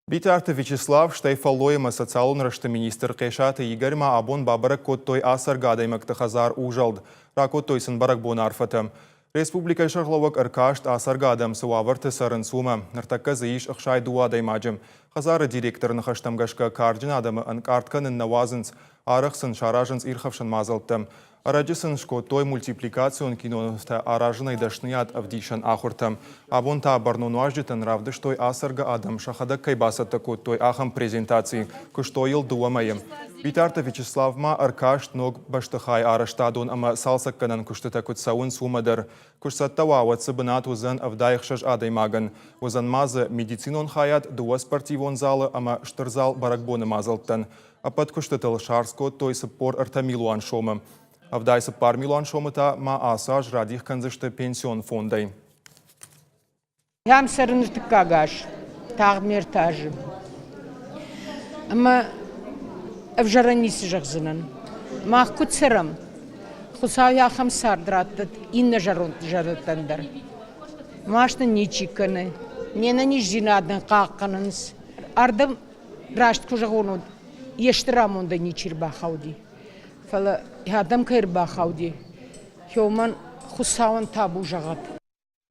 Битарты Вячеслав, стӕй фӕллой ӕмӕ социалон рӕзты министр Хъесаты Игорь ма абон бабӕрӕг кодтой ацӕргӕ адӕймӕгты хӕдзар Узӕлд. Ракодтой сын бӕрӕгбоны арфӕтӕ. Республикӕйы сӕргълӕууӕг ӕркаст, ацӕргӕ адӕм цы уавӕрты цӕрынц, уымӕ. Ныртӕккӕ дзы ис 62 адӕймаджы. Хӕдзары директоры ныхӕстӕм гӕсгӕ карджын адӕмы ӕнкъард кӕнын нӕ уадзынц, арӕх сын саразынц ирхӕфсӕн мадзӕлттӕ. Ӕрӕджы сын скодтой мультипликацион кинонывтӕ аразынӕй дӕсныйад ӕвдисӕн ахуыртӕ. Абон та бӕрнон уазджытӕн равдыстой ацӕргӕ адӕм сӕхӕдӕг кӕй бацӕттӕ кодтой, ахӕм презентаци. Куыстой йыл дыууӕ мӕйы. Битарты Вячеслав ма ӕркаст ног бӕстыхайы арӕзтадон ӕмӕ цалцӕггӕнӕн куыстытӕ куыд цӕуынц, уымӕ дӕр. Куы сцӕттӕ уа, уӕд дзы бынат уыдзӕн 76 адӕймагӕн. Уыдзӕн ма дзы медицинон хайад, дыууӕ спортивон залы ӕмӕ стыр зал бӕрӕгбоны мадзӕлттӕн. Ӕппӕт куыстытыл саргъ кодтой 43 милуан сомы. 74 милуан сомы та ма ацы аз радих кӕндзысты пенсион фондӕй. Ам цӕрын ӕртыккаг аз, тагъд ме ртӕ азы. Ӕмӕ ӕвзӕрӕн ницы зӕгъдзынӕн. Мах куыд цӕрӕм, Хуыцау ахӕм цард раттӕд иннӕ зӕронд зӕрӕдтӕн дӕр. Маст нын ничи кӕны, не нӕниздзинад нын хъахъхъӕнынц. Ардӕм раст куы зӕгъон, уӕд йе стыр амондӕй ничи рбахауди. Фӕлӕ адӕм кӕй ӕрбахауди, уымӕн Хуыцауӕн табу зӕгъӕд.